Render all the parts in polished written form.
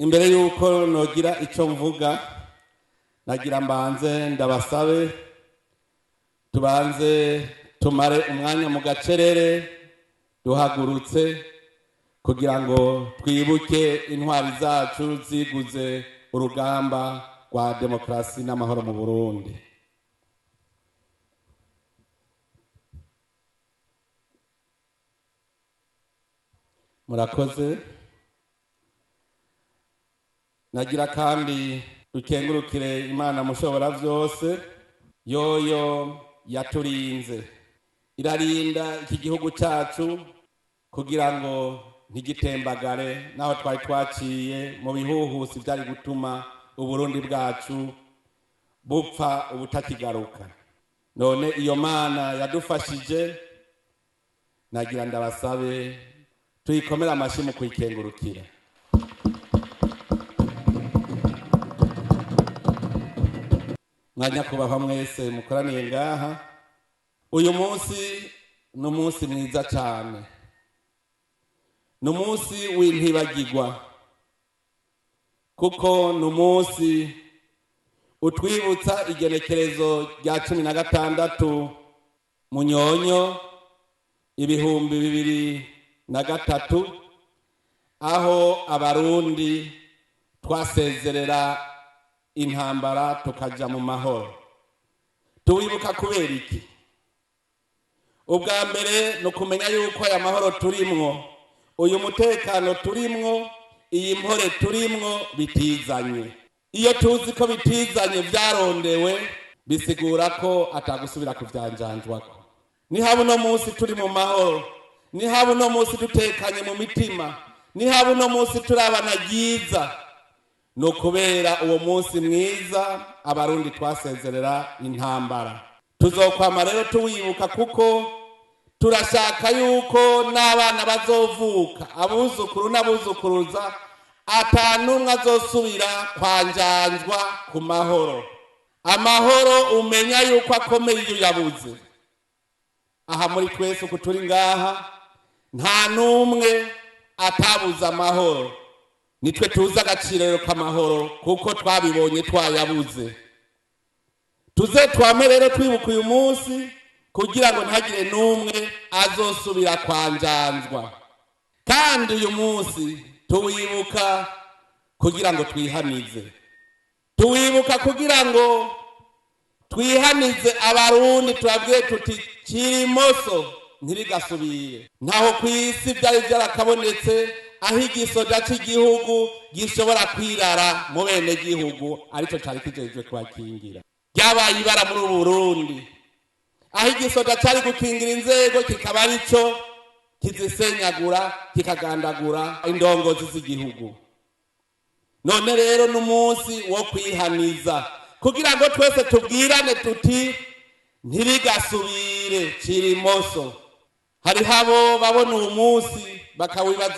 Imbere y'uko nogira icyo mvuga, nagira mbanze ndabasabe tubanze tumare umwanya mu gacerere duhagurutse kugira ngo twibuke intwari zacu ziguze urugamba rwa demokarasi n'amahoro mu Burundi. Murakoze. Nagira kandi dukengurukire Imana mushobora vyose, yoyo yaturinze, irarinda iki gihugu cacu kugira ngo ntigitembagare naho twari twaciye mu bihuhusi byari gutuma Uburundi bwacu bupfa ubutakigaruka. None iyo Mana yadufashije, nagira ndabasabe tuyikomere amashi mu kuyikengurukira. Mwanyakubahwa mwese mukoraniye ngaha, uyu munsi ni umunsi mwiza cyane, ni umunsi w'intibagirwa, kuko ni umunsi utwibutsa igenekerezo rya 16 Munyonyo 2003, aho Abarundi twasezerera intambara tukaja mu mahoro. Tuwibuka kubera iki? Ubwa mbere ni ukumenya yuko aya mahoro turimwo, uyu mutekano turimwo, iyi mpore turimwo bitizanye. Iyo tuzi ko bitizanye vyarondewe, bisigura ko atagusubira kuvyanjanjwako. Nihaba uno munsi turi mu mahoro, nihaba uno munsi dutekanye mu mitima, nihaba uno munsi turabana ryiza, ni ukubera uwo munsi mwiza Abarundi twasezerera intambara. Tuzokwama rero tuwibuka, kuko turashaka yuko n'abana bazovuka, abuzukuru n'abuzukuruza, atanumwe azosubira kwanjanjwa ku mahoro. Amahoro umenya yuko akomeye iyo uyabuze. Aha muri twese uku turi ngaha, nta n'umwe atabuze amahoro. Nitwe tuzi agaciro k'amahoro kuko twabibonye twayabuze. Tuze twame rero twibuka uyu munsi kugira ngo ntihagire n'umwe azosubira kwanjanjwa. Kandi uyu munsi tuwibuka kugira ngo twihanize, tuwibuka kugira ngo twihanize Abarundi, tubabwire tuti kirimoso ntirigasubire. Ntaho ku isi byari byarakabonetse aho igisoda cy'igihugu gishobora kwirara mu bene gihugu, aricyo cari kijejwe kubakingira. Ryabaye ibara muri Burundi, aho igisoda cari gukingira inzego kikaba arico kizisenyagura, kikagandagura indongozi z'igihugu. None rero n'umunsi wo kwihaniza kugira ngo twese tubwirane tuti ntirigasubire kirimoso. Hariho abo babona uwo munsi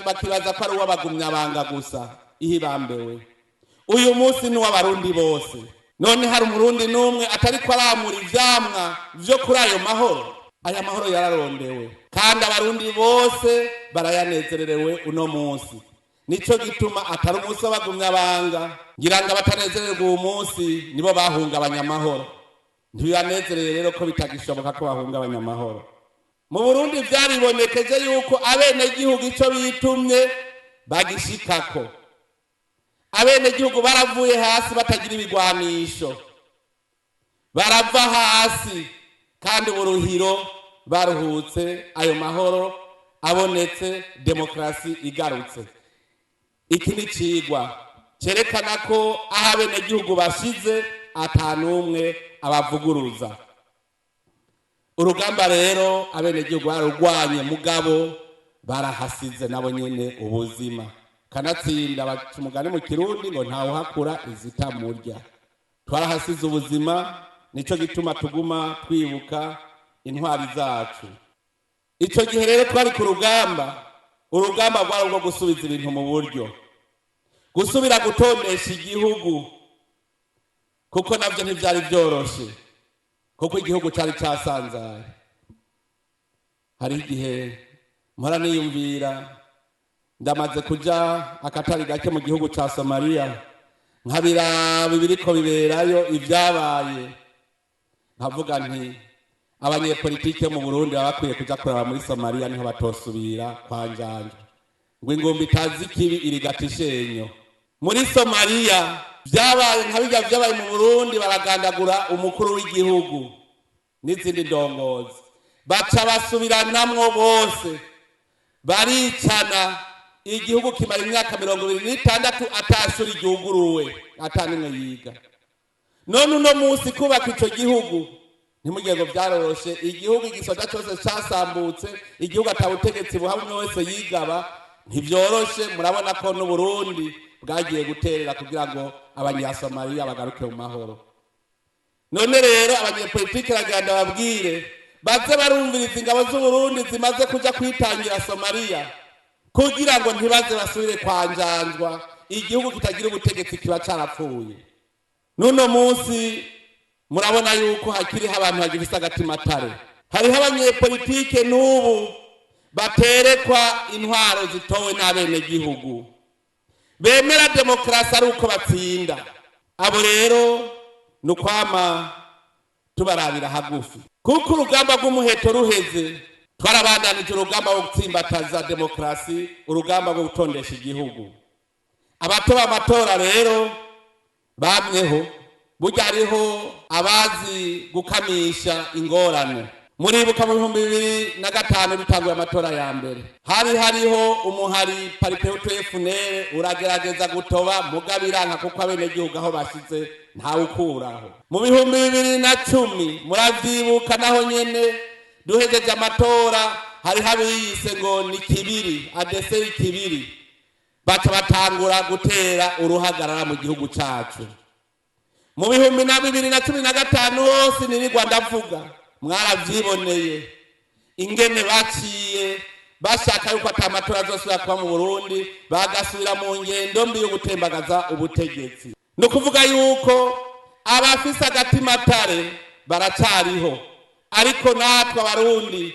bakibaza ko ari uw'abagumyabanga gusa ihibambewe. Uyu munsi ni uw'Abarundi bose. None hari Umurundi n'umwe atariko aramura ivyamwa vyo kuri ayo mahoro? Aya mahoro yararondewe kandi Abarundi bose barayanezererewe uno munsi. Nico gituma atari umunsi w'abagumyabanga. Ngira ngo abatanezererwa uwo munsi nibo bahungabanya amahoro. Ntibibanezereye rero ko bitagishoboka ko bahungabanya amahoro. Mu Burundi vyaribonekeje yuko abenegihugu ico bitumye bagishikako. Abenegihugu baravuye hasi batagira ibigwanisho, barava hasi kandi uburuhiro baruhutse, ayo mahoro abonetse, demokarasi igarutse. Iki ni cigwa cerekana ko aho abenegihugu bashize atanumwe abavuguruza. Urugamba rero abenegihugu bararugwanye, mugabo barahasize nabo nyene ubuzima. Kanatsinda baca umugani mu Kirundi ngo ntawuhakura izitamurya. Twarahasize ubuzima, nico gituma tuguma twibuka intwari zacu. Ico gihe rero twari ku rugamba, urugamba rwari urwo gusubiza ibintu mu buryo, gusubira gutondesha igihugu, kuko navyo ntivyari vyoroshe, kuko igihugu cari casanzaye. Hari igihe mpora niyumvira Ndamaze kuja akatari gake mu gihugu ca Somaliya, nkabiraba ibiriko biberayo, ibyabaye, nkavuga nti abanyepolitike mu Burundi baba bakwiye kuja kuraba muri Somaliya, niho batosubira kwanjanja ngo ingumba itazi ikibi irigata ishenyo. Muri Somaliya vyabaye nka birya vyabaye mu Burundi, baragandagura umukuru w'igihugu n'izindi ndongozi, baca basubiranamwo bose baricana. Igihugu kimara imyaka 26 atashuri ryuguruwe, ata n'imwe yiga. None uno munsi kubaka ico gihugu ntimugire ngo vyaroroshe. Igihugu igisoda cose casambutse, igihugu ata butegetsi buhaba, umwe wese yigaba, ntivyoroshe. Murabona ko n'Uburundi bwagiye guterera kugira ngo Abanyasomaliya bagaruke mu mahoro. None rero abanyepolitike bagenda babwire baze barumviriza ingabo z'Uburundi zimaze kuja kwitangira Somaliya, kugira ngo ntibaze basubire kwanjanjwa. Igihugu kitagira ubutegetsi kiba carapfuye. N'uno munsi murabona yuko hakiriho abantu bagifise agatimatare. Hariho abanyepolitike n'ubu baterekwa intwaro zitowe n'abenegihugu, bemera demokarasi ari uko batsinda. Abo rero ni ukwama tubarabira hagufi, kuko urugamba rw'umuheto ruheze twarabandanije urugamba rwo gutsimbataza demokarasi, urugamba rwo gutondesha igihugu. Abatoba amatora rero bamyeho, burya hariho abazi gukamisha ingorane. Muribuka mu 2005 dutanguye amatora ya mbere, hari hariho umuhari Palipehutu FNL uragerageza gutoba, mugabo iranka, kuko abenegihugu aho bashize ntawukuraho. Mu 2010 muravyibuka, naho nyene duhejeje amatora hariho abiyise ngo ni kibiri adese ikibiri, baca batangura gutera uruhagarara mu gihugu cacu. Mu 2015 hose nirirwa ndavuga, mwaravyiboneye ingene baciye bashaka yuko ata matora azosubira kuba mu Burundi, bagasubira mu ngendo mbi yo gutembagaza ubutegetsi. Ni ukuvuga yuko abafise agatimatare baracariho, ariko natwe Abarundi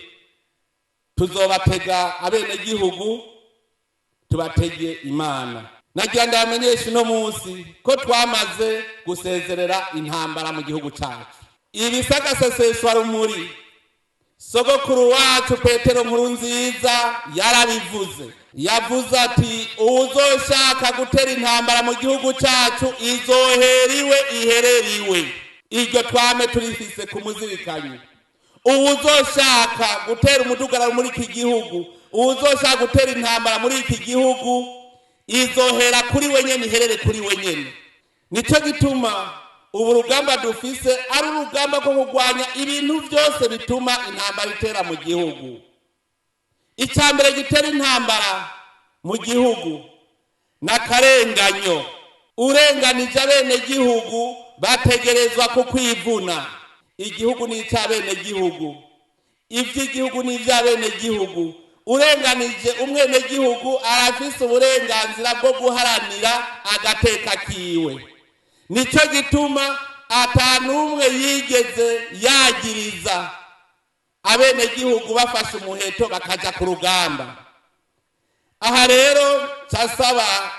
tuzobatega abenegihugu, tubatege Imana. Nagira ndabamenyesha uno munsi ko twamaze gusezerera intambara mu gihugu cacu. Ibisagaseseshwa rumuri, sogokuru wacu Petero Nkurunziza yarabivuze, yavuze ati uwuzoshaka gutera intambara mu gihugu cacu izoheriwe ihereriwe. Iryo twame turifise kumuzirikanyi. Uwuzoshaka gutera umudugararo muri iki gihugu, uwuzoshaka gutera intambara muri iki gihugu, izohera kuri wenyene, iherere kuri wenyene. Nico gituma ubu rugamba dufise ari urugamba rwo kurwanya ibintu byose bituma intambara itera mu gihugu. Icya mbere gitera intambara mu gihugu n'akarenganyo. Urenganije abenegihugu bategerezwa kukwivuna. Igihugu ni icy'abenegihugu, iby'igihugu ni iby'abenegihugu. Urenganije umwenegihugu arafise uburenganzira bwo guharanira agateka kiwe. Nicyo gituma atanumwe yigeze yagiriza abenegihugu bafashe umuheto bakaja ku rugamba. Aha rero casaba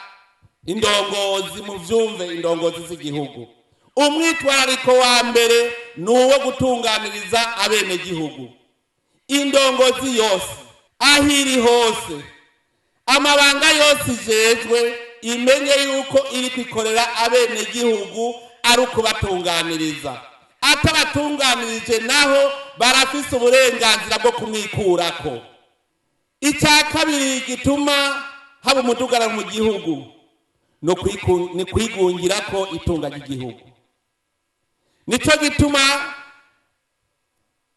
indongozi mu vyumve, indongozi z'igihugu, umwitwarariko wa mbere ni uwo gutunganiriza abenegihugu. Indongozi yose aho iri hose, amabanga yose ijejwe, imenye yuko iri kwikorera abenegihugu ari ukubatunganiriza. Atabatunganirije naho barafise uburenganzira bwo kumwikurako. Icya kabiri gituma haba umudugararo mu gihugu ni kwigungira ko itunga ry'igihugu. Nico gituma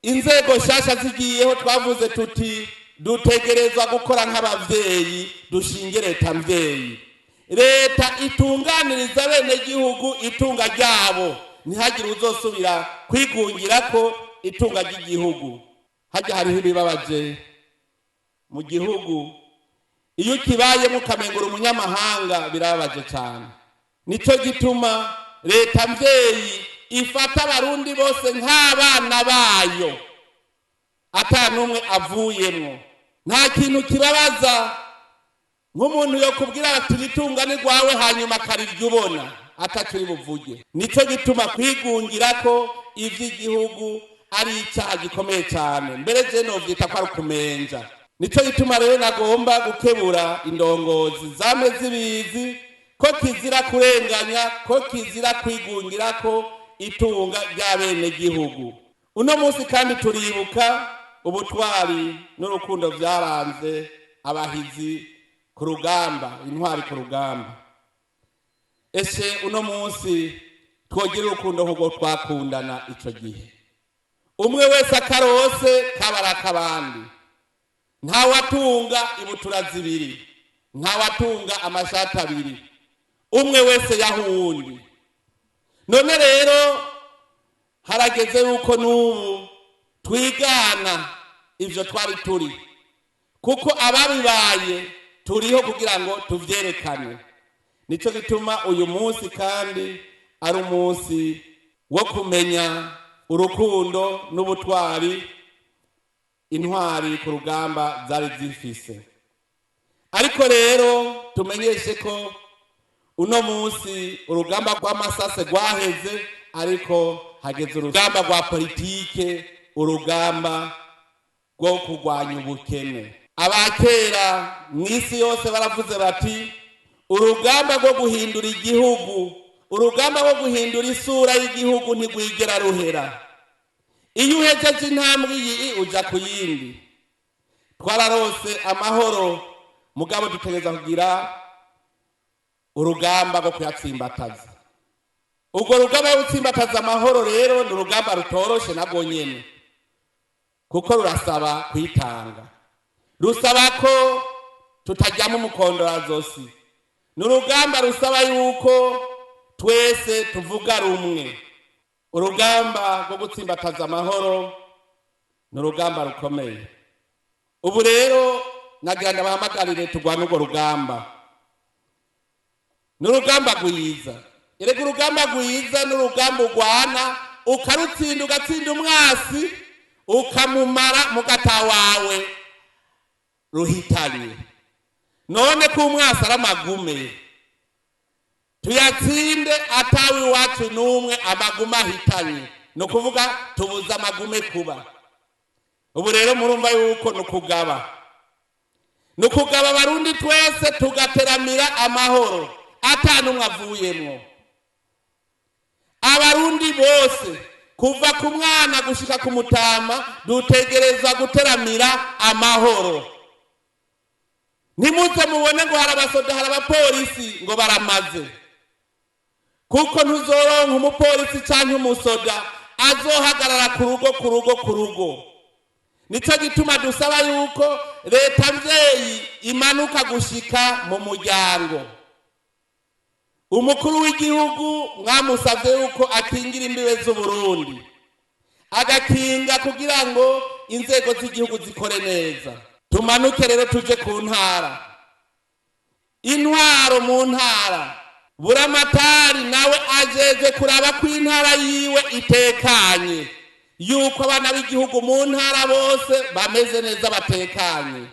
inzego nshasha zigiyeho twavuze tuti dutegerezwa gukora nk'abavyeyi, dushinge leta mvyeyi, leta itunganiriza abenegihugu itunga ryabo, ntihagire uzosubira kwigungira ko itunga ry'igihugu. Hajya hariho ibibabaje mu gihugu, iyo ukibayemo ukamengura umunyamahanga birababaje cyane. Nicyo gituma leta mvyeyi ifata Abarundi bose nk'abana bayo, ata n'umwe avuyemwo. Nta kintu kibabaza. Nk'umuntu yokubwira ati itunga ni rwawe, hanyuma akarirya ubona atacuri buvuge. Nico gituma kwigungira ko ivy'igihugu ari icyaha gikomeye cyane, mbere je novyita ko ari ukumenja. Nico gituma rero nagomba gukebura indongozi zame zibizi ko kizira kurenganya, ko kizira kwigungira ko itunga ry'abenegihugu. Uno munsi kandi turibuka ubutwari n'urukundo byaranze abahizi ku rugamba, intwari ku rugamba. Ese uno munsi twogira urukundo nk'ubwo twakundana ico gihe? Umwe wese akarose kabara akabandi, ntawatunga ibutura zibiri, ntawatunga amashati abiri, umwe wese yaha uwundi. None rero harageze yuko n'ubu twigana ivyo twari turi, kuko ababibaye turiho kugira ngo tuvyerekane. Nico gituma uyu munsi kandi ari umunsi wo kumenya urukundo n'ubutwari intwari ku rugamba zari zifise. Ariko rero tumenyeshe ko uno munsi urugamba rw'amasase rwaheze, ariko hageze urugamba rwa politike, urugamba rwo kurwanya ubukene. Abakera mu isi yose baravuze bati urugamba rwo guhindura igihugu, urugamba rwo guhindura isura y'igihugu ntirwigera ruhera. Iyo uhejeje intambwe iyi uja ku yindi. Twararose amahoro, mugabo dutegereza kugira urugamba rwo kuyatsimbataza. Urwo rugamba rwo gutsimbataza amahoro rero ni urugamba rutoroshe nabwo nyene, kuko rurasaba kwitanga, rusaba ko tutajyamo umukondorazosi. Ni urugamba rusaba yuko twese tuvuga rumwe. Urugamba rwo gutsimbataza amahoro ni urugamba rukomeye. Ubu rero nagira ndabahamagarire turwane urwo rugamba. Ni urugamba rwiza. Erega urugamba rwiza ni urugamba urwana ukarutsinda, ugatsinda umwasi ukamumara mugata wawe ruhitanye. None ko umwasi ari amagume, tuyatsinde atawe iwacu n'umwe amagume ahitanye, ni ukuvuga tubuze amagume kuba. Ubu rero murumva yuko ni ukugaba, ni ukugaba abarundi twese tugateramira amahoro ata n'umwe avuyemwo. Abarundi bose kuva ku mwana gushika ku mutama dutegerezwa guteramira amahoro. Ntimuze mubone ngo hari abasoda, hari abapolisi ngo baramaze, kuko ntuzoronka umupolisi canke umusoda azohagarara ku rugo ku rugo ku rugo. Nico gituma dusaba yuko leta mvyeyi imanuka gushika mu muryango. Umukuru w'igihugu mwamusavye yuko akingira imbibe z'Uburundi, agakinga kugira ngo inzego z'igihugu zikore neza. Tumanuke rero tuje ku ntara, intwaro mu ntara. Buramatari nawe ajeje kuraba ko intara yiwe itekanye, yuko abana b'igihugu mu ntara bose bameze neza batekanye.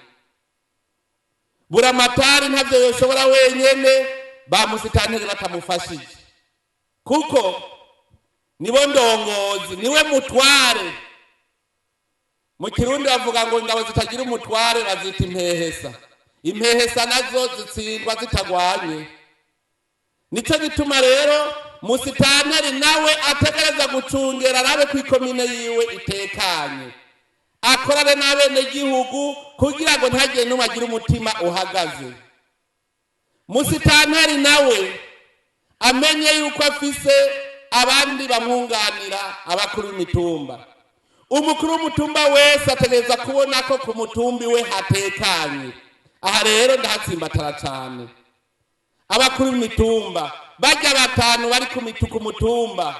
Buramatari ntavyo yoshobora wenyene, bamusitanteri batamufashije, kuko nibo ndongozi, niwe mutware. Mu Kirundi bavuga ngo ingabo zitagira umutware bazita impehesa. Impehesa nazo zitsindwa zitagwanye. Nico gituma rero musitanteri nawe ategereza gucungera arabe ko ikomine yiwe itekanye, akorane n'abenegihugu kugira ngo ntagire n'umwe agira umutima uhagaze. Musitanteri nawe amenye yuko afise abandi bamwunganira, abakuru b'imitumba. Umukuru w'umutumba wese ategereza kubona ko ku mutumbi we hatekanye. Aha rero ndahatsimbatara cane. Abakuru b'imitumba bajya batanu bari ku mutumba,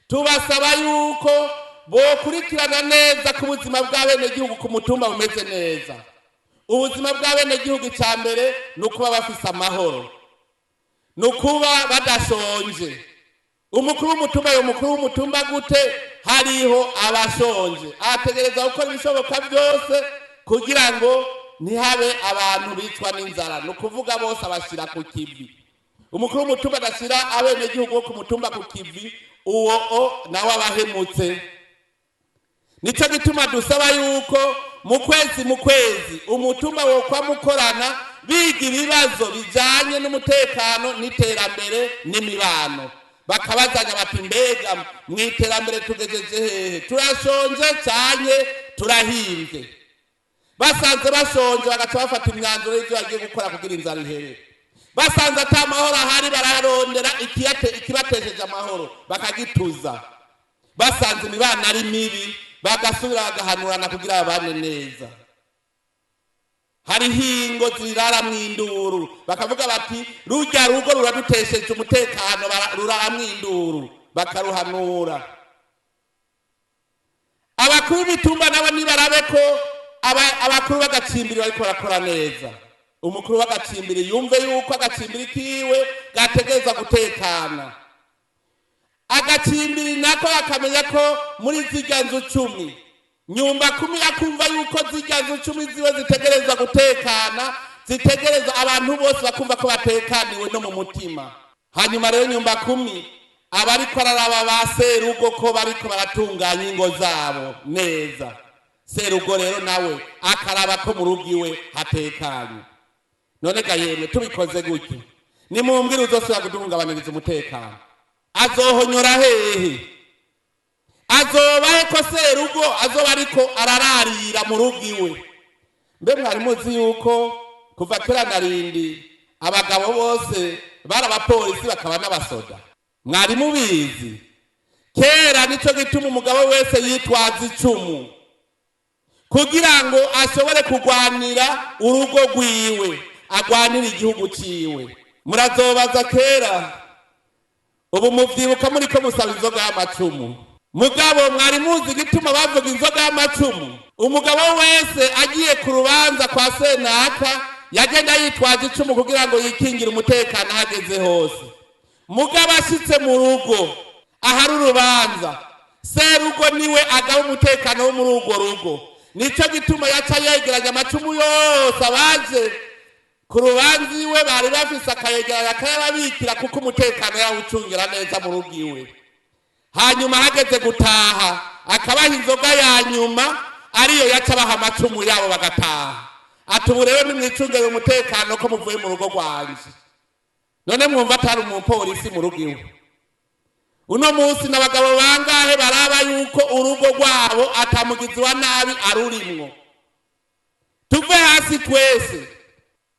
tubasaba yuko bokurikirana neza ko ubuzima bw'abenegihugu ku mutumba bumeze neza. Ubuzima bw'abenegihugu icya mbere ni ukuba bafise amahoro, ni ukuba badashonje. Umukuru w'umutumba yo mukuru w'umutumba gute hariho abashonje? Ategereza gukora ibishoboka byose kugira ngo ntihabe abantu bicwa n'inzara. Ni ukuvuga bose abashyira ku kivi. Umukuru w'umutumba adashyira abenegihugu bo ku mutumba ku kivi, uwo o nawe abahemutse. Nicyo gituma dusaba yuko mu kwezi mu kwezi umutumba wokwa mukorana, biga ibibazo bijyanye n'umutekano n'iterambere n'imibano, bakabazanya bati: "Mbega mu iterambere tugejeje hehe? Turashonje cyane, turahimbye?" Basanze bashonje, bagaca bafata imyanzuro y'ibyo bagiye gukora kugira inzara ihere. Basanze ata mahoro ahari, bararondera ikibatesheje amahoro bakagituza. Basanze imibano ari mibi, bagasubira bagahanurana kugira babane neza. Hariho ingo zirara mu induru, bakavuga bati: "Rujya rugo ruradutesheje umutekano, rurara mu induru", bakaruhanura. Abakuru b'imitumba nabo nibarabe ko abakuru b'agacimbiri bariko barakora neza. Umukuru w'agacimbiri yumve yuko agacimbiri kiwe gategerezwa gutekana. Agacimbiri nako akamenya ko muri zirya nzu 10, nyumba kumi akumva yuko zirya nzu 10 ziwe zitegerezwa gutekana, zitegereza abantu bose bakumva ko batekaniwe no mu mutima. Hanyuma rero nyumba kumi aba ariko araraba ba serugo ko bariko baratunganya ingo zabo neza. Serugo rero nawe akaraba ko mu rugo iwe hatekanye. None ga yemwe, tubikoze gutyo, nimumbwire uzosubira kuduhungabaniriza umutekano azohonyora hehe? Azoba he ko serugo azoba ariko arararira mu rugo iwe? Mbe mwari muzi yuko kuva kera na rindi abagabo bose bari abapolisi bakaba n'abasoda? Mwari mubizi? Kera nico gituma umugabo wese yitwaza icumu kugira ngo ashobore kurwanira urugo rwiwe, agwanire igihugu ciwe. Murazobaza kera. Ubu muvyibuka muriko musaba inzoga y'amacumu. Mugabo mwari muzi igituma bavuga inzoga y'amacumu? Umugabo wese agiye ku rubanza kwa senaka yagenda yitwaje icumu kugira ngo yikingire umutekano ahageze hose. Mugabo ashitse mu rugo ahari urubanza, serugo niwe agaba umutekano wo muri urwo rugo. Nico gituma yaca yegeranya amacumu yose abaje ku rubanza iwe bari bafise, akayegeranya akayababikira, kuko umutekano yawucungira neza mu rugo iwe. Hanyuma hageze gutaha, akabaha inzoga ya nyuma, ariyo yaca abaha amacumu yabo bagataha. Ati: "Ubu rero nimwicungere umutekano ko muvuye mu rugo rwanje." None mwumva atari umupolisi mu rugo iwe? Uno munsi n'abagabo bangahe baraba yuko urugo rwabo atamugizi wa nabi arurimwo? Tuve hasi twese.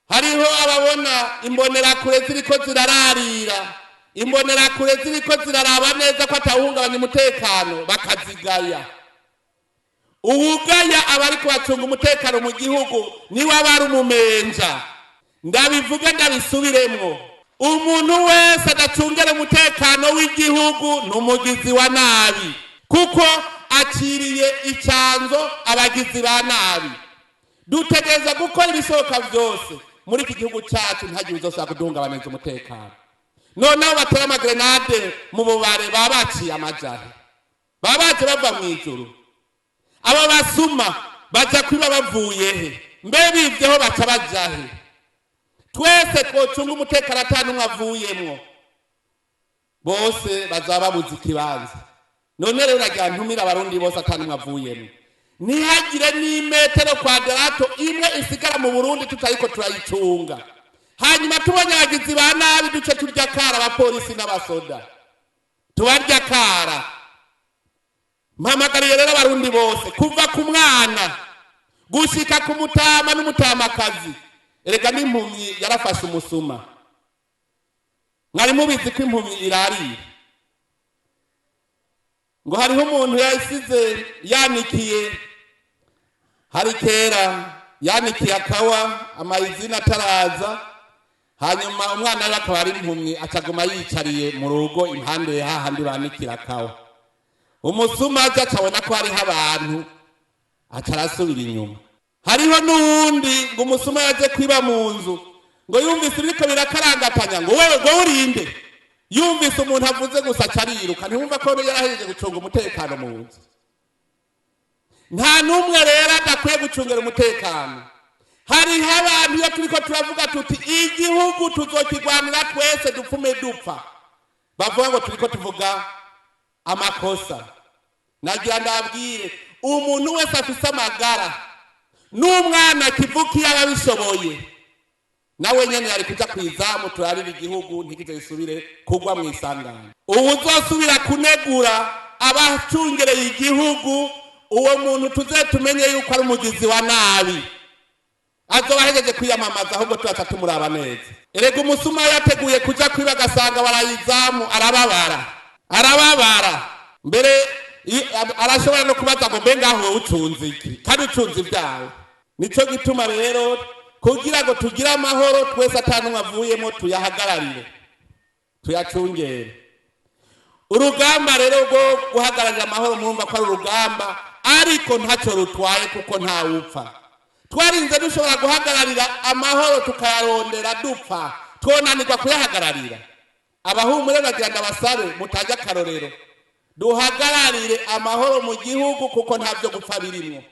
Hariho ababona imbonerakure ziriko zirararira, imbonerakure ziriko ziraraba neza ko atawuhungabanya umutekano, bakazigaya. Uwugaya abariko bacunga umutekano mu gihugu niwe aba ari umumenja. Ndabivuge, ndabisubiremwo: umuntu wese adacungera umutekano w'igihugu ni umugizi wa nabi, kuko aciriye icanzo abagizi ba nabi. Dutegereza gukora ibishoboka byose muri iki gihugu cyacu ntagire uzoshobora kuduhungabaniza umutekano. Noneho batera amagrenade mu bubare, baba baciye amajari, baba baje bava mu ijuru? Abo basuma baja kwiba bavuye he? Mbe bivyeho baca baja he? Twese twocunga umutekano ata n'umwe avuyemwo, bose bazaba babuze ikibanza. None rero nagira ntumire Abarundi bose ata n'umwe avuyemwo: ntihagire n'imetero kwadarato imwe isigara mu Burundi tutariko turayicunga. Hanyuma tubonye abagizi ba nabi, duce turya kara abapolisi n'abasoda, tubarya kara. Mpamagariye rero Abarundi bose, kuva ku mwana gushika ku mutama n'umutamakazi. Erega n'impumyi yarafashe umusuma. Mwari mubizi ko impumyi irarira? Ngo hariho umuntu yasize yanikiye, hari kera, yanikiye akawa amayizina ataraza. Hanyuma umwana we akaba ari impumyi, acaguma yicariye mu rugo impande ya hahandi banikira akawa. Umusuma aje acabona ko hariho abantu, aca arasubira inyuma. Hariho n'uwundi ngo umusuma yaje kwiba mu nzu, ngo yumvise ibiriko birakarangatanya, ngo: "Wewe, ngo urinde?" Yumvise umuntu avuze gusa aca ariruka. Ntiwumva ko yarahejeje gucunga umutekano mu nzu? Nta n'umwe rero adakwiye gucungira umutekano. Hariho abantu iyo turiko turavuga tuti igihugu tuzokigwanira twese dupfume dupfa, bavuga ngo turiko tuvuga amakosa. Nagira ndabwire umuntu wese afise amagara n'umwana akivuka, iyo abishoboye nawe nyene yari kuja kw'izamu, turarira igihugu ntikize gisubire kugwa mu isanganya. Ubu uzosubira kunegura abacungereye igihugu, uwo muntu tuze tumenye yuko ari umugizi wa nabi, azoba ahejeje kwiyamamaza, ahubwo turaca tumuraba neza. Erega umusuma yateguye kuja kwiba agasanga barayizamu, arababara, arababara. Mbere arashobora no kubaza ngo: "Mbe ngaho wowe ucunze iki kandi ucunze ibyawe?" Nico gituma rero kugira ngo tugire amahoro twese atanumwe avuyemo, tuyahagararire, tuyacungere. Urugamba rero rwo guhagararira amahoro, murumva ko ari urugamba, ariko ntacyo rutwaye kuko ntawupfa. Twarinze dushobora guhagararira amahoro tukayarondera dupfa, twonanirwa kuyahagararira? Abahumure, bagira ngo abasabe mutange akarorero, duhagararire amahoro mu gihugu kuko nta byo gupfa birimwo.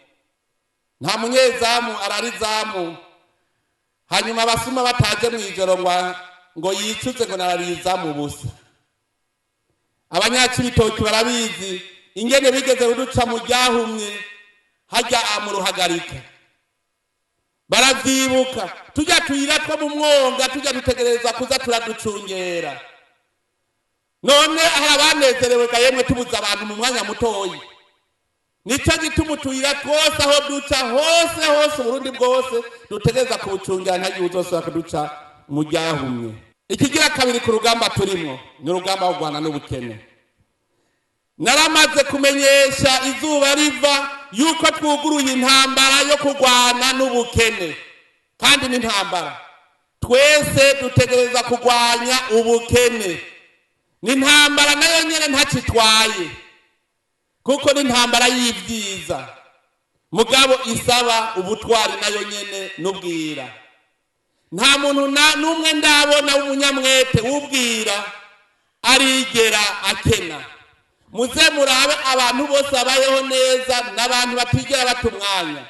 Nta munyezamu arara izamu hanyuma abasuma bataje mu ijoro ngo yicuze ngo narariye izamu ubusa. Abanyacibitoki barabizi ingene bigeze kuduca mu ryahumye hajya mu Ruhagarika, baravyibuka. Tujya tuyira two mu mwonga, tujya dutegereza kuza turaducungera. None hari abanezerewe ga yemwe tubuze abantu mu mwanya mutoyi? Nico gituma utuyira twose, aho duca hose hose, Uburundi bwose dutegereza kubucungira, ntagire uzosubira kuduca mu ryahumye. Ikigira kabiri ku rugamba turimwo ni urugamba wo kurwana n'ubukene. Naramaze kumenyesha izuba riva yuko twuguruye intambara yo kurwana n'ubukene, kandi n'intambara twese dutegereza kurwanya ubukene. Ni intambara nayo nyene ntacitwaye kuko ni intambara y'ibyiza, mugabo isaba ubutwari nayo nyene n'ubwira. Nta muntu n'umwe ndabona w'umunyamwete w'ubwira arigera akena. Muze murabe abantu bose babayeho neza n'abantu batigera bata umwanya.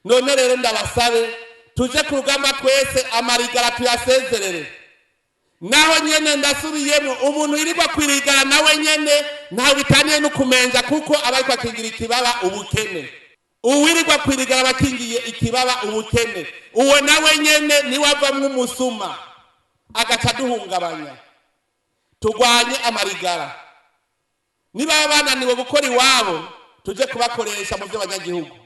None rero ndabasabe tuje ku rugamba twese, amarigara tuyasezerere. Naho nyene ndasubiyemo, umuntu yirirwa kwirigara nawe nyene ntawe bitaniye no kumenja, kuko aba ariko akingira ikibaba ubukene. Uwirirwa kwirigara aba akingiye ikibaba ubukene, uwo nawe nyene niwe avamwo umusuma agaca aduhungabanya. Turwanye amarigara. Niba bananiwe gukora iwabo, tuje kubakoresha mu by'abanyagihugu.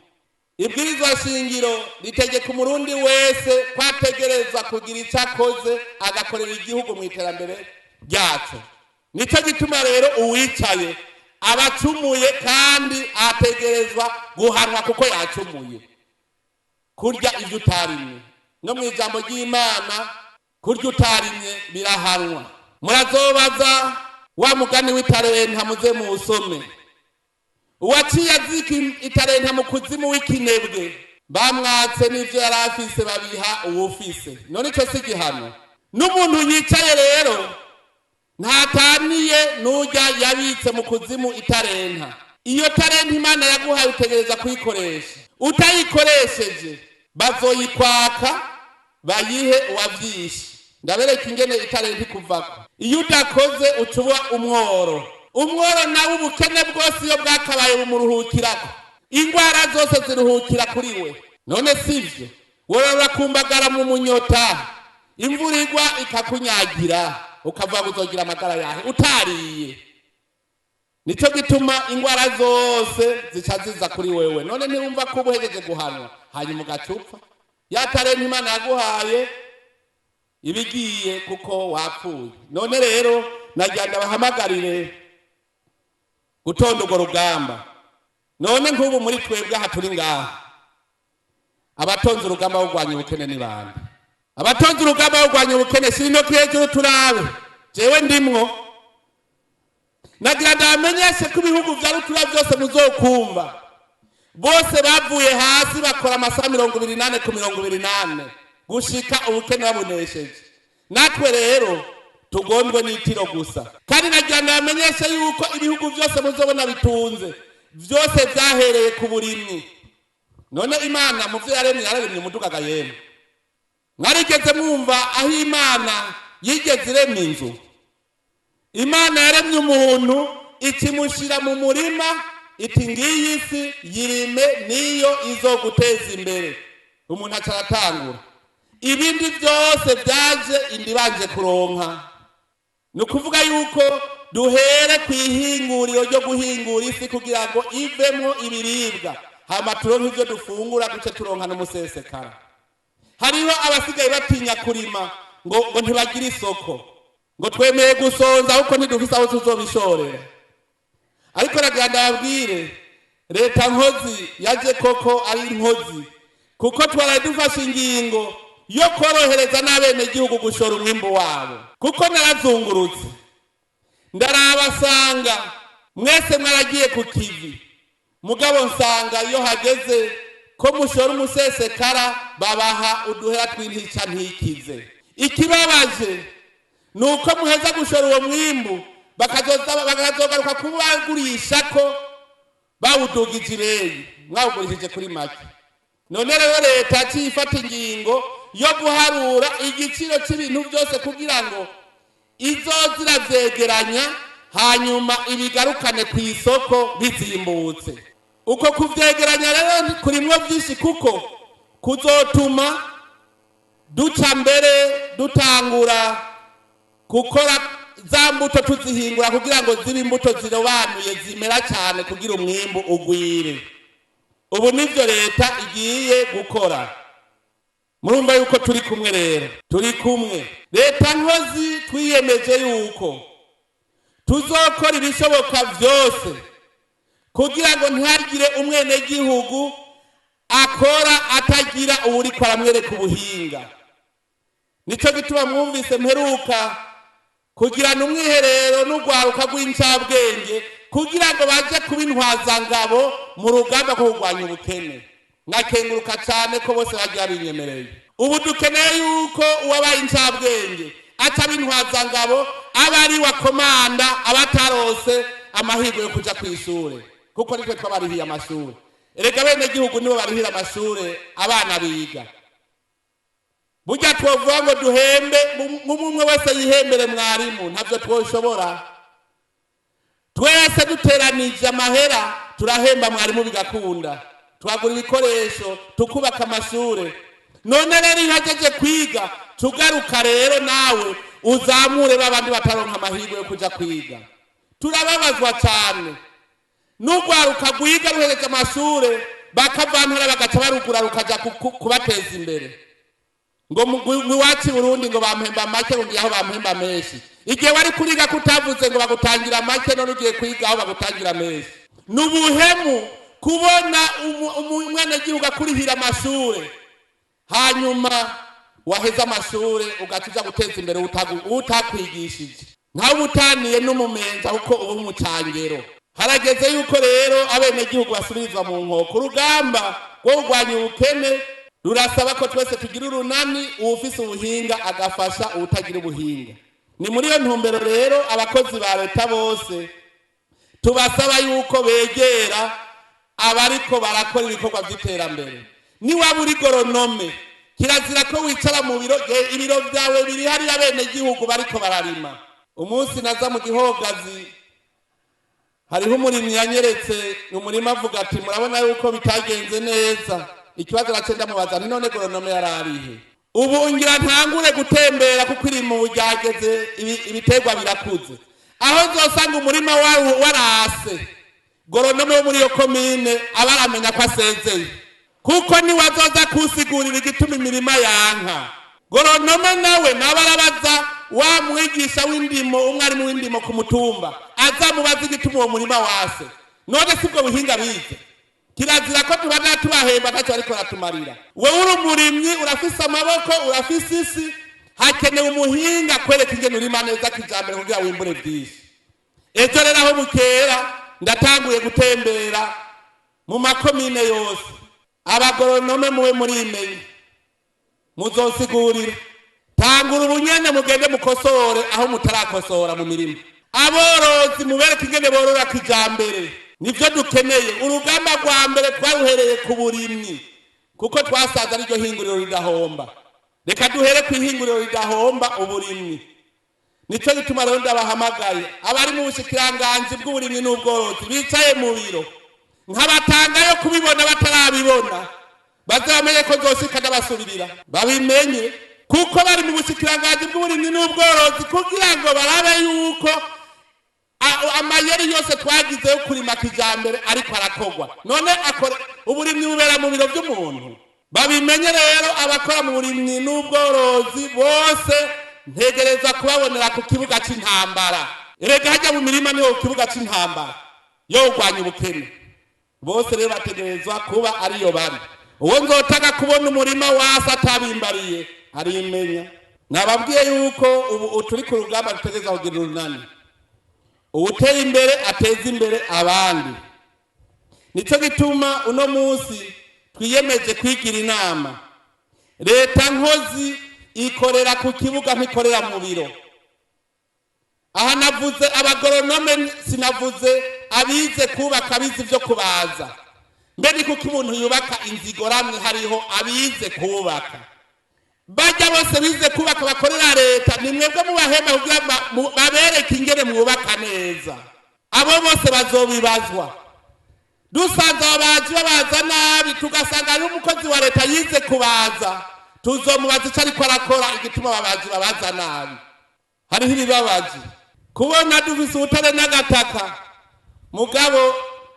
Ibwirizwa shingiro ritegeka umurundi wese ko ategerezwa kugira icyo akoze, agakorera igihugu mu iterambere ryacu. Nicyo gituma rero uwicaye aba acumuye kandi ategerezwa guhanwa kuko yacumuye. Kurya ibyo utarimye, no mu ijambo ry'Imana kurya utarimye birahanwa. Murazobaza wa mugani w'itarenta, muze muwusome. Uwaciye azika itarenta mu kuzimu w'ikinebwe, bamwatse n'ivyo yari afise babiha uwufise. None ico si igihano? N'umuntu yicaye rero ntataniye n'urya yabitse mu kuzimu itarenta. Iyo tarenta Imana yaguhaye utegereza kuyikoresha. Utayikoresheje bazoyikwaka bayihe uwavyishe. Ndabereka ingene itarenta ikuvako. Iyo udakoze uca uba umworo. Umworo nawe ubukene bwose iyo bwakabaye bumuruhukirako, ingwara zose ziruhukira kuri we. None sivyo? Wowe urakumbagara mu munyota, imvura igwa ikakunyagira, ukavuga ngo uzogira amagara yahe utariye? Nico gituma ingwara zose zica ziza kuri wewe. None ntiwumva ko uba uhejeje guhanwa, hanyuma ugaca upfa? Ya tarenta Imana yaguhaye ibigiye kuko wapfuye. None rero nagira ndabahamagarire gutonda urwo rugamba. None nk'ubu muri twebwe aha turi ngaha, abatonze urugamba wo kurwanya ubukene ni bande? Abatonze urugamba wo kurwanya ubukene, shira intoki hejuru turabe. Jewe ndimwo. Nagira ndabamenyeshe ko ibihugu vya rutura byose muzokumva, bose bavuye hasi bakora amasaha 24 ku 24 gushika ubukene babunesheje. Natwe rero tugondwe n'itiro gusa. Kandi nagira ndabamenyeshe yuko ibihugu byose muzobona bitunze, byose byahereye ku burimyi. None Imana mu vyo yaremye, yararemye umuduga ga yemwe? Mwarigeze mwumva aho Imana yigeze irema inzu? Imana yaremye umuntu, ikimushyira mu murima, iti: "Ngiyi isi, yirime, niyo izoguteza imbere." Umuntu aca aratangura, ibindi byose byaje indibanje kuronka. Ni ukuvuga yuko duhere ku ihinguriro ryo guhingura isi kugira ngo ivemo ibiribwa, hama turonke ibyo dufungura, duce turonka n'umusesekara. Hariho abasigaye batinya kurima ngo ntibagire isoko, ngo twemeye gusonza kuko ntidufise aho tuzobishorera. Ariko ragira ndababwire, leta nkozi yaje koko ari inkozi, kuko twaraye dufashe ingingo yo korohereza n'abenegihugu gushora umwimbu wabo. Kuko narazungurutse, ndarabasanga mwese mwaragiye ku kivi, mugabo nsanga iyo hageze ko mushora umusesekara, babaha uduhera tw'intica ntikize. Ikibabaje ni uko muheza gushora uwo mwimbu, bakazogaruka kubagurisha ko bawudugije ibeyi, mwawugurishije kuri make. None rero leta yaciye ifata ingingo yo guharura igiciro cy'ibintu byose kugira ngo izoze iravyegeranya, hanyuma ibigarukane ku isoko bizimbutse. Uko kuvyegeranya rero kurimwo vyinshi, kuko kuzotuma duca mbere dutangura gukora za mbuto, tuzihingura kugira ngo zibe imbuto zirobanuye, zimera cyane, kugira umwimbu ugwire. Ubu nivyo leta igiye gukora. Murumva yuko turi kumwe rero, turi kumwe. Leta nkozi twiyemeje yuko tuzokora ibishoboka byose kugira ngo ntihagire umwenegihugu akora atagira uwuriko aramwereka ubuhinga. Nico gituma mwumvise mperuka kugirana umwiherero n'urwaruka rw'incabwenge kugira ngo baje kuba intwazangabo mu rugamba rwo kurwanya ubukene. Nkakenguruka cyane ko bose bagiye binyemereye. Ubu dukeneye yuko uwabaye incabwenge ataba intwazangabo, aba ari wa komanda abatarose amahirwe yo kuja ku ishure, kuko nitwe twabarihiye amashure. Erega bene gihugu nibo barihira amashure abana biga. Burya twovuga ngo duhembe umwe wese yihembere mwarimu, ntabyo twoshobora. Twese duteranije amahera turahemba mwarimu bigakunda, twagura ibikoresho, tukubaka amashure. None rero iyo uhejeje kwiga, tugaruka rero nawe uzamure babandi bataronka amahirwe yo kuja kwiga. Turababazwa cyane n'urwaruka rwiga, ruhereje amashure, bakavantara, bagaca barugura, rukaja kubateza imbere, ngo iwacu i Burundi ngo bampemba make, ngo ngiye aho bampemba menshi. Igihe wari kuriga kutavuze ngo bagutangira make? None ugiye kwiga aho bagutangira menshi. Ni ubuhemu kubona umwenegihugu akurihira amashure, hanyuma waheza amashure ugaca uja guteza imbere utakwigishije. Ntawe ubutaniye n'umumenza, kuko uba umucangero. Harageze yuko rero abenegihugu basubirizwa mu nkoko. Urugamba rwo kurwanya ubukene rurasaba ko twese tugira urunani, uwufise ubuhinga agafasha uwutagira ubuhinga. Ni muri iyo ntumbero rero abakozi ba leta bose tubasaba yuko begera abariko barakora ibikorwa by'iterambere. Niwaba uri goronome, kirazira ko wicara mu biro, ibiro byawe biri hariya abenegihugu bariko bararima. Umunsi naza mu Gihogazi, hariho umurimyi yanyeretse umurima, avuga ati: "Murabona yuko bitagenze neza." Ikibazo nace ndamubaza nti: "None goronome yararihe?" Ubu ngira ntangure gutembera, kuko iri mu ryageze, ibiterwa birakuze. Aho nzosanga umurima warase, goronome wo muri iyo komine aba aramenya ko asezeye, kuko niwe azoza kusigurira igituma imirima yanka. Goronome nawe naba arabaza wa mwigisha w'indimo, umwarimu w'indimo ku mutumba, azamubaza igituma uwo murima wase. None sibwo buhinga bize? Kirazira ko tubana tubahemba ntacyo ariko aratumarira. Wewe uri umurimyi, urafise amaboko, urafise isi, hakenewe umuhinga kwereka ingene urima neza kijambere kugira wimbure byinshi. Ejo rero aho bukera ndatanguye gutembera mu makomine yose. Abagoronome muwe murimenye, muzosigurira. Tangura ubunyene, mugende mukosore aho mutarakosora mu mirima. Aborozi mubereke ingene borora kijambere. Nibyo dukeneye. Urugamba rwa mbere twaruhereye ku burimyi, kuko twasanze ariryo hinguriro ridahomba. Reka duhere ku ihinguriro ridahomba, uburimyi. Nicyo gituma rero ndabahamagaye, abari mu bushikiranganji bw'uburimyi n'ubworozi bicaye mu biro, nkabatangayo kubibona batarabibona, baze bamenye ko nzoshika ndabasubirira babimenye, kuko bari mu bushikiranganji bw'uburimyi n'ubworozi kugira ngo barabe yuko amayeri yose twagize yo kurima kijambere ariko arakogwa. None akora uburimyi bubera mu biro by'umuntu? Babimenye rero, abakora mu burimyi n'ubworozi bose ntegereza kubabonera ku kibuga c'intambara. Erega hajya mu mirima niho ku kibuga c'intambara yo kurwanya ubukene. Bose rero bategerezwa kuba ariyo bari. Uwo nzotaga kubona umurima wasi atabimbariye arimenya. Nababwiye yuko ubu turi ku rugamba rutegereza kugira urunani, uwuteye imbere ateza imbere abandi. Nicyo gituma uno munsi twiyemeje kwigira inama. Leta nkozi ikorera ku kibuga, ntikorera mu biro. Aha navuze abagoronome, sinavuze abize kubaka, abize ibyo kubaza. Mbe ni kuko umuntu yubaka inzu igoramye hariho abize kubaka? Bajya bose bize kubaka bakorera leta, ni mwebwe mubahemba kugira babereke ingene mwubaka neza. Abo bose bazobibazwa. Dusanze ababaji babaza nabi, tugasanga hariho umukozi wa leta yize kubaza, tuzomubaza icyo ariko arakora, igituma ababaji babaza nabi. Hariho ibibabaji kubona dufise ubutare n'agataka, mugabo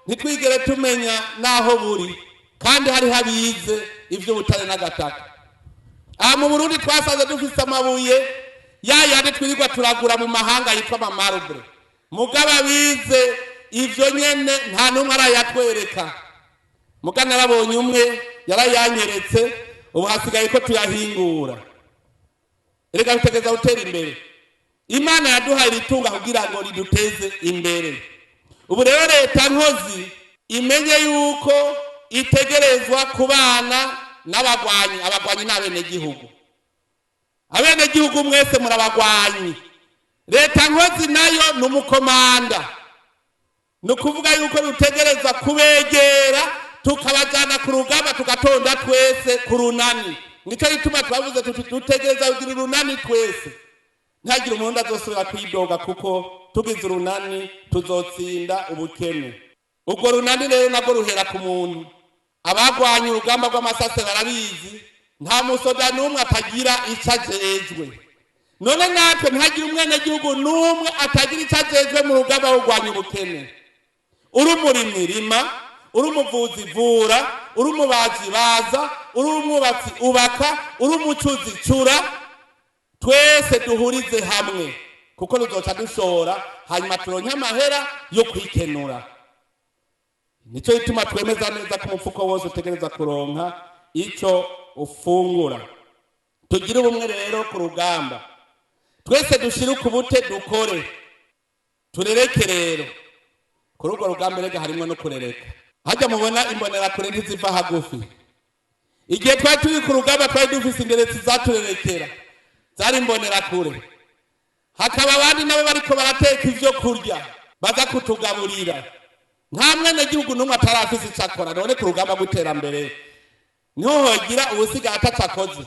ntitwigere tumenya n'aho buri, kandi hariho abize ivy'ubutare n'agataka. Aha mu Burundi twasanze dufise amabuye ya yandi twirirwa turagura mu mahanga yitwa amamarbre, mugabo abize ivyo nyene nta n'umwe arayatwereka. Muga narabonye umwe yarayanyeretse, ubu hasigaye ko tuyahingura. Erega bitegeza gutera imbere. Imana yaduhaye iritunga kugira ngo riduteze imbere. Ubu rero leta nkozi imenye yuko itegerezwa kubana n'abagwanyi. Abagwanyi ni abenegihugu. Abenegihugu mwese murabagwanyi. Leta nkozi nayo ni umukomanda, ni ukuvuga yuko dutegerezwa kubegera tukabajyana ku rugamba, tugatonda twese ku runani. Nicyo gituma twavuze tuti dutegereza kugira urunani twese, ntihagire umuntu azosubira kwidoga, kuko tugize urunani tuzotsinda ubukene. Urwo runani rero nabwo ruhera ku muntu. Abagwanye urugamba rw'amasase barabizi, nta musoda n'umwe atagira icyo ajejwe. None natwe ntihagire umwenegihugu n'umwe atagira icyo ajejwe mu rugamba rwo kurwanya ubukene. Uri umurimyi rima, uri umuvuzi vura, uri umubaji baza, uri umwubatsi ubaka, uri umucuzi cura. Twese duhurize hamwe, kuko tuzoca dushora, hanyuma turonke amahera yo kwikenura. Nicyo gituma twemeza neza ko umufuko wose utegereza kuronka icyo ufungura. Tugire ubumwe rero ku rugamba, twese dushire ukubute, dukore, turereke. Rero kuri urwo rugamba rega harimo no kurereka. Hajya mubona imbonerakure ntiziva hagufi. Igihe twari turi ku rugamba twari dufise inderetsi zaturerekera, zari imbonerakure. Hakaba abandi nabo bariko barateka ivyo kurya baza kutugaburira. Nta mwenegihugu n'umwe atarafise ico akora. None ku rugamba rw'iterambere niho hogira uwusigaye ataco akoze?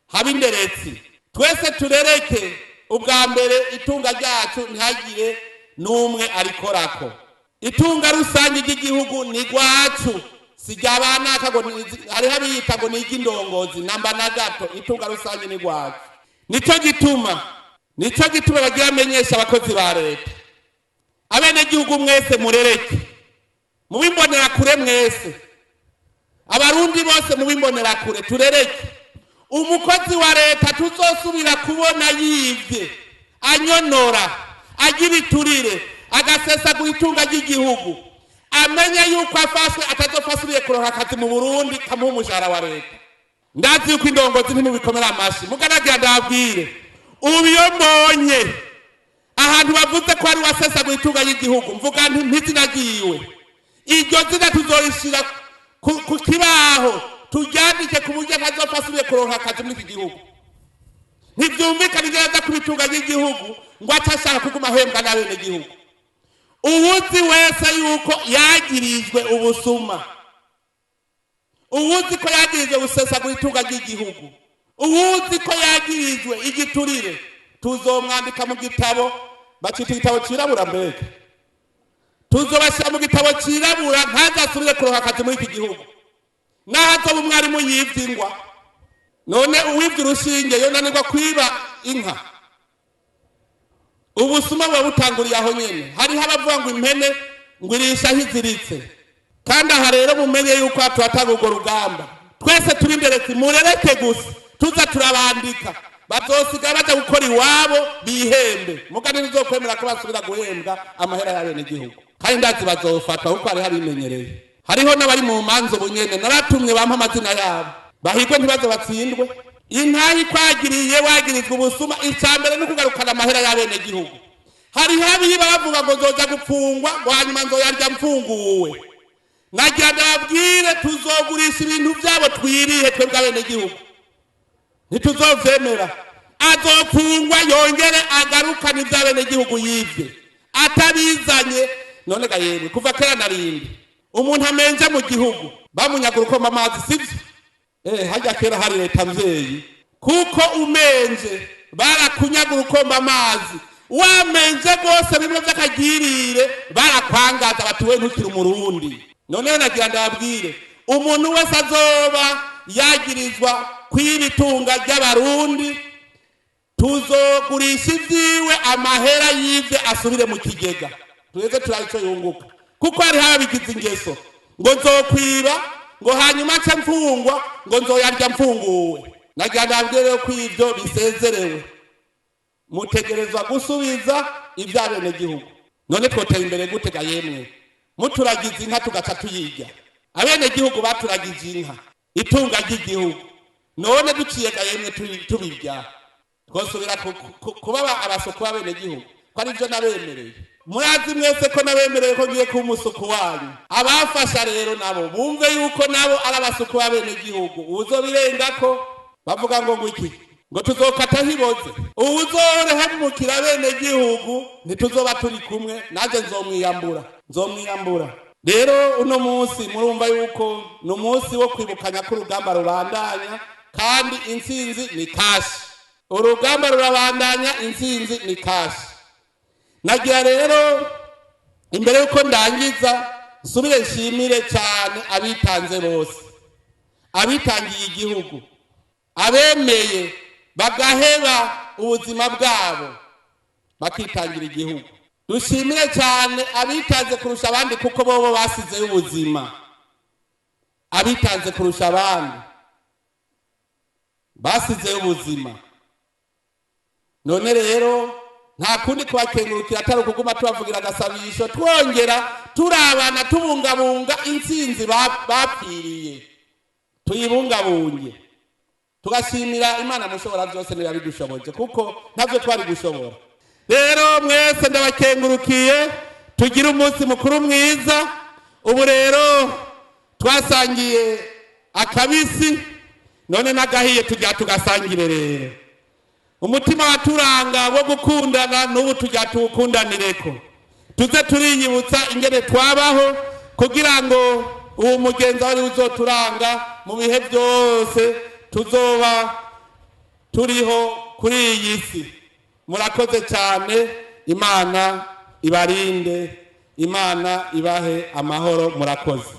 Haba inderetsi, twese turereke. Ubwa mbere itunga ryacu ntihagire n'umwe arikorako. Itunga rusange ry'igihugu ni rwacu, si rya banaka ngo hariho abiyita ngo ni iry'indongozi namba na gato. Itunga rusange ni rwacu. Nicyo gituma bagira amenyesha abakozi ba leta, abenegihugu mwese murereke, mubimbonerakure mwese, abarundi bose mubimbonerakure, turereke. Umukozi wa leta tuzosubira kubona yivye, anyonora, agira iturire, agasesagura itunga ry'igihugu, amenye yuko afashwe atazopfa asubiye kuronka akazi mu Burundi kamuha umushahara wa leta. Ndazi yuko indongozi ntimubikomera amashi, muganagira ndabwire, ubu iyo mbonye ahantu bavuze ko ari wasesagura itunga ry'igihugu, mvuga nti ntizina ryiwe, iryo zina tuzorishira ku kibaho, turyandike ku buryo ntazopfa asubiye kuronka akazi muri iki gihugu. Ntibyumvikana ingene aza kuba itunga ry'igihugu ngo ace ashaka kuguma ahembwa n'abenegihugu. Uwuzi wese yuko yagirijwe ubusuma, uwuzi ko yagirijwe gusesagura itunga ry'igihugu, uwuzi ko yagirijwe igiturire, tuzomwandika mu gitabo bacita igitabo cirabura. Mbega tuzobashyira mu gitabo cirabura, ntazasubire kuronka akazi muri iki gihugu, naho azoba umwarimu yivye ingwa. None uwivye urushinge yonanirwa kwiba inka? Ubusuma buba butanguriye aho nyene. Hariho abavuga ngo impene ngo irisha aho iziritse. Kandi aha rero mumenye yuko turatanga urwo rugamba twese turi imbere, murereke gusa tuza turabandika, bazosiga baja gukora iwabo bihembe. Mugani ntizokwemera ko basubira guhembwa amahera y'abenegihugu. Kandi ndazi bazofatwa, kuko hariho abimenyereye, hariho n'abari mu manza ubu nyene. Naratumye bampa amazina yabo, bahigwe ntibaze batsindwe. Intahe ikwagiriye, wagirizwa ubusuma, icya mbere ni ukugarukana amahera y'abenegihugu. Hariho abiba bavuga ngo nzoja gupfungwa, ngo hanyuma nzoyarya mfunguwe. Nagira ndababwire, tuzogurisha ibintu byabo twirihe twebwe abenegihugu, ntituzovyemera. Azopfungwa yongere agarukane ivy'abenegihugu yivye. Atabizanye, none ga yemwe, kuva kera narindi umuntu amenje mu gihugu bamunyagura ukoma amazi, sivyo? Hajya kera hari leta mvyeyi, kuko umenje barakunyagura ukomba amazi. Wamenje rwose bimwe vy'akagirire, barakwangaza bati we ntukiri umurundi. Noneho nagira ndababwire, umuntu wese azoba yagirizwa kw'ibi itunga ry'abarundi, tuzogurisha ivyiwe, amahera yivye asubire mu kigega, tuze turabe ico yunguka. Kuko hariho ababigize ingeso ngo nzokwiba, ngo hanyuma nce mfungwa, ngo nzoyarya mfunguwe. Nagira ndababwire rero ko ivyo bisezerewe, mutegerezwa gusubiza ivy'abenegihugu. None twotera imbere gute ga yemwe, muturagiza inka tugaca tuyirya? Abenegihugu baturagije inka, itunga ry'igihugu, none duciye ga yemwe tubirya, twosubira kuba abasuku b'abenegihugu, ko arivyo nabemereye? Murazi mwese ko nabemereye ko ngiye kuba umusuku wanyu. Abafasha rero nabo bumve yuko nabo ari abasuku b'abenegihugu. Uwuzobirengako, bavuga ngo iki, ngo tuzokata hiboze. Uwuzohemukira abenegihugu, ntituzoba turi kumwe, nanjye nzomwiyambura, nzomwiyambura. Rero uno munsi murumva yuko ni umunsi wo kwibukanya ko urugamba rubandanya, kandi intsinzi ni kashi. Urugamba rurabandanya, intsinzi ni kashi. Nagira rero imbere yuko ndangiza nsubire nshimire cyane abitanze bose, abitangiye igihugu, abemeye bagaheba ubuzima bwabo bakitangira igihugu. Dushimire cyane abitanze kurusha abandi, kuko bobo basizeyo ubuzima. Abitanze kurusha abandi basizeyo ubuzima. None rero nta kundi kubakengurukira atari ukuguma tubavugira agasabisho, twongera turabana tubungabunga intsinzi bapfiriye, tuyibungabunge, tugashimira Imana mushobora byose niba bidushoboje, kuko ntabyo twari gushobora. Rero mwese ndabakengurukiye, tugire umunsi mukuru mwiza. Ubu rero twasangiye akabisi, none n'agahiye tujya tugasangire. Rero umutima waturanga wo gukundana n'ubu tujya tuwukundanireko, tuze turiyibutsa ingene twabaho, kugira ngo uwo mugenzi wari uzoturanga mu bihe byose tuzoba turiho kuri iyi si. Murakoze cyane, Imana ibarinde, Imana ibahe amahoro, murakoze.